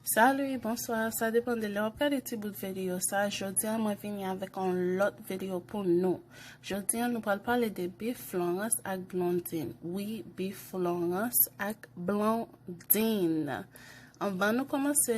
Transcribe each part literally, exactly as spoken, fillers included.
Salut, bonsoir, sa depann de lè w ap gade ti bout videyo sa. Jodi a mwen vini avèk yon lòt videyo pou nou. Jodi a nou pral pale de bif Florence ak Blondine. Wi, bif Florence ak Blondine. Anvan nou kòmanse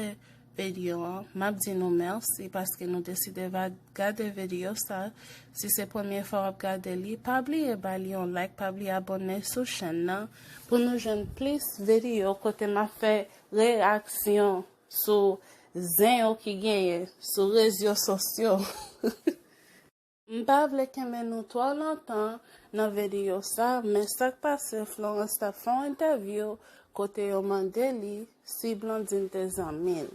videyo an, m ap di nou mèsi paske nou deside va gade videyo sa. Si se premye fwa w ap gade li, pa bliye ba li yon like, pa bliye abòne sou chèn nan pou nou jwenn plis videyo kote m ap fè reyaksyon sou zen yo ki genyen sou rezo sosyo. M pa vle kenbe nou twò lontan nan videyo sa, men sa k pase, Florence t ap fè yon entèvyou kote yo mande li si Blondine te zanmi l.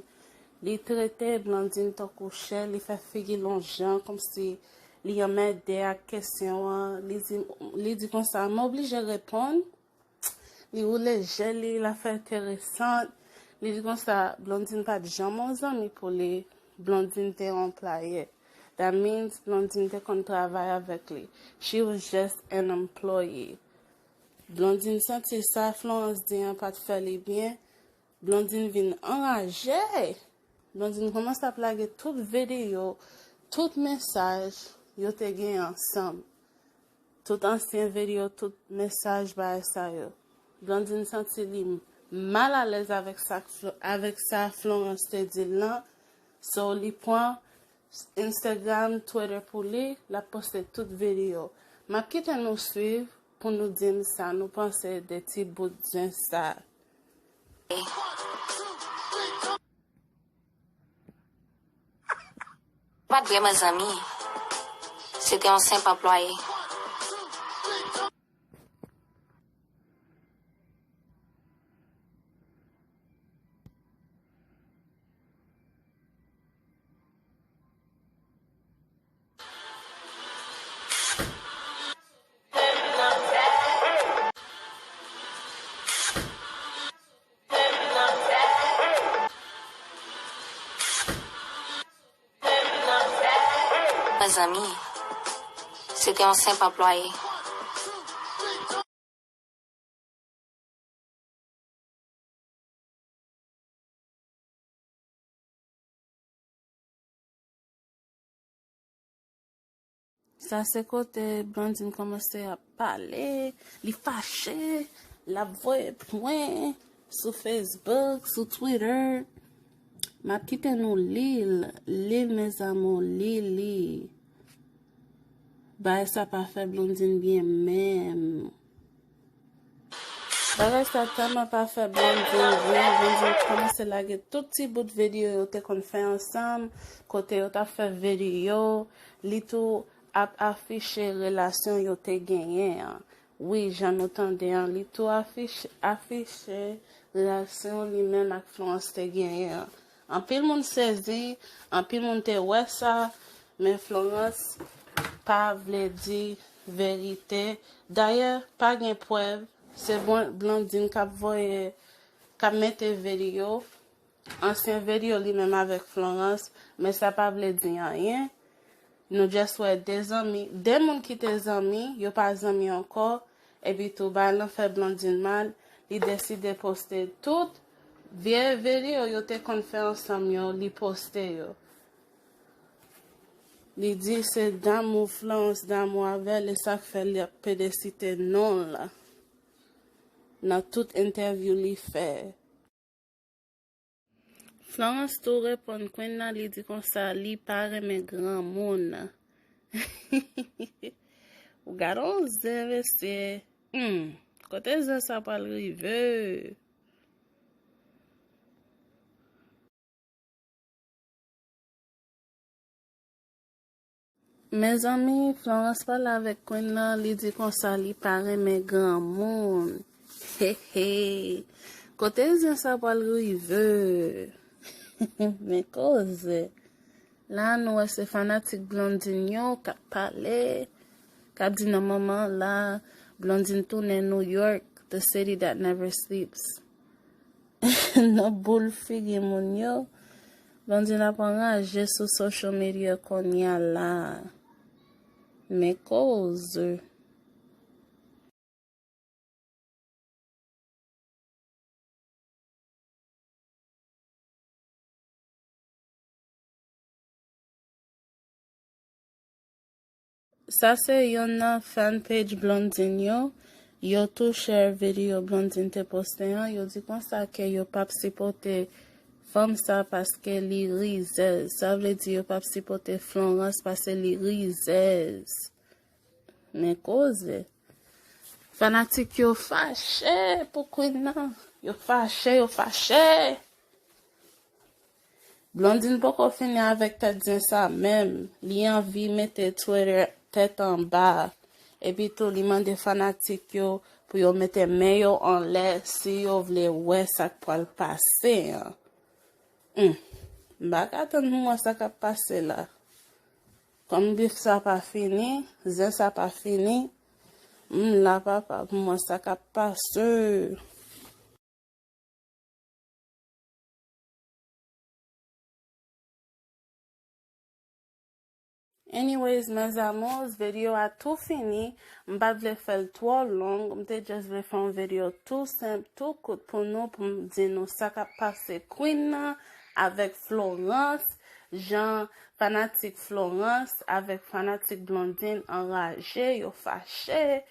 Li trete Blondine tankou chè, li fè figi l yon jan kòmsi li anmède ak kesyon an. Li di, li di konsa, "M oblije reponn." Li woule je li, l ap fè enteresan. Li di konsa, Blondine pa t janm yon zanmi pou li. Blondine te yon anplwaye. That means Blondine te konn travay avèk li. She was just an employee. Blondine santi sa Florence di an pa t fè li byen. Blondine vin anraje. Blondine kòmanse ap lage tout videyo, tout mesaj yo te gen ansanm. Tout ansyen videyo, tout mesaj bagay sa yo. Blondine santi li mal alèz avèk sa, avèk sa Florence te di l lan. So, li pran Instagram, Twitter pou li, l ap poste tout videyo. M ap kite nou swiv pou nou di m sa nou panse de ti bout zen sa. Pa t vrèman zanmi. Se te yon senp anplwaye. Mezanmi, se te yon senp anplwaye. Sa se kote Blondine kòmanse ap pale, li fache, l ap voye pwen sou Facebook, sou Twitter. M ap kite nou li l, li l mes amours, li li. Bagay sa pa fè Blondine byen menm. Bagay sa tèlman pa fè Blondine byen, Blondine kòmanse lage tout ti bout videyo yo te konn fè ansanm, kote yo t ap fè videyo, li tou ap afiche relasyon yo te genyen an. Wi, jan nou tande an, li tou afiche, afiche relasyon li menm ak Florence te genyen an. Anpil moun sezi, anpil moun te wè sa, men Florence pa vle di verite. Dayè, pa gen prèv, se Blondine k ap voye, k ap mete videyo, ansyen videyo li menm avèk Florence, men sa pa vle di anyen. Nou just wè de zanmi, de moun ki te zanmi, yo pa zanmi ankò, epi tou bagay lan fè Blondine mal, li deside poste tout vye videyo yo te konn fè ansanm yo, li poste yo. Li di se damou Florence damou avè l, e sa k fè l ap pede site non l la nan tout entèvyou li fè. Florence tou reponn Queen nan, li di konsa li pa renmen granmoun. Ou gade yon zen, mesye. Hmm, kote zen sa pral rive? Mezanmi, Florence pale avèk Queen nan, li di konsa li pa renmen granmoun. Hehe. Kote zen sa pral rive? Men koze. La nou wè se fanatik Blondine yo k ap pale, k ap di nan moman la, Blondine tounen New York, the city that never sleeps. Nan boul figi moun yo. Blondine ap anraje sou social media kounye a la. Men koze. Sa se yonn nan fan page Blondine yo. Yo tou share video Blondine te poste an. Yo di konsa ke yo p ap sipòte fanm sa paske li rizèz. Sa vle di yo p ap sipòte Florence paske li rizèz. Men koze. Fanatik yo fache pou Queen nan. Yo fache, yo fache. Blondine poko fini avèk tèt zen sa menm. Li anvi mete Twitter tèt anba. Epi tou, li mande fanatik yo pou yo mete men yo anlè si yo vle wè sa k pral pase an. Hmm. M pa ka tann pou m wè sa k ap pase la. Kòm bif sa pa fini, zen sa pa fini, m la papa pou m wè sa k ap pase. Anyways, mes amours, videyo a tou fini. M pa t vle fè l twò long. M te just vle fè yon videyo tou senp, tou kout pou nou, pou m di nou sa k ap pase Queen nan avèk Florence, jan fanatik Florence avèk fanatik Blondine anraje, yo fache.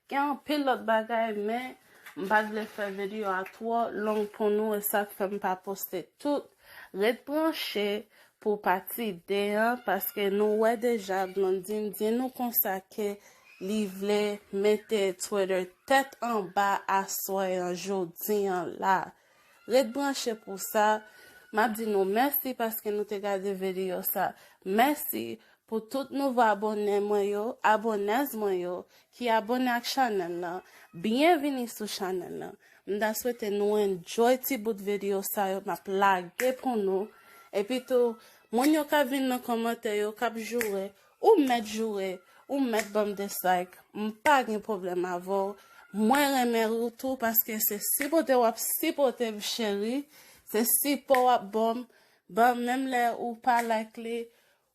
Gen anpil lòt bagay, men m pa t vle fè videyo a twò long pou nou, e sa k fè m pa poste tout. Ret branche pou pati de an, paske nou wè deja Blondine di nou konsa ke li vle mete Twitter tèt anba aswè an, jodi an la. Ret branche pou sa. M ap di nou mèsi paske nou te gade videyo sa. Mèsi pou tout nouvo abòne mwen yo, abònèz mwen yo, ki abòne ak chanèl lan. Byenvini sou chanèl lan. M ta swete nou enjoy ti bout videyo sa yo m ap lage pou nou. Epi tou, moun yo k ap vin nan kòmantè yo, k ap joure, ou mèt joure, ou mèt ban m dislike. M pa gen pwoblèm avè w. Mwen renmen w tou paske se sipòte w ap sipòte m, cheri. Se sipò w ap ban m. Ban m, menm lè ou pa like li,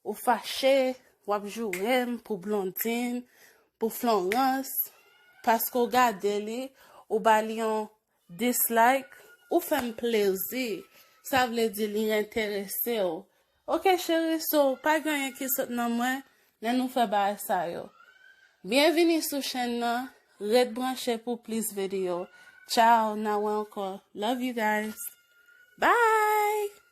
ou fache, w ap joure m pou Blondine, pou Florence, paske w gade li, ou ba li yon dislike, ou fè m plezi. Sa vle di li enterese w. Oke, cheri, so, pa gen anyen ki sot nan mwen, lè nou fè bagay sa yo. Byenvini sou chèn nan, ret branche pou plis videyo. Ciao, n a wè ankò. Love you guys. Bye!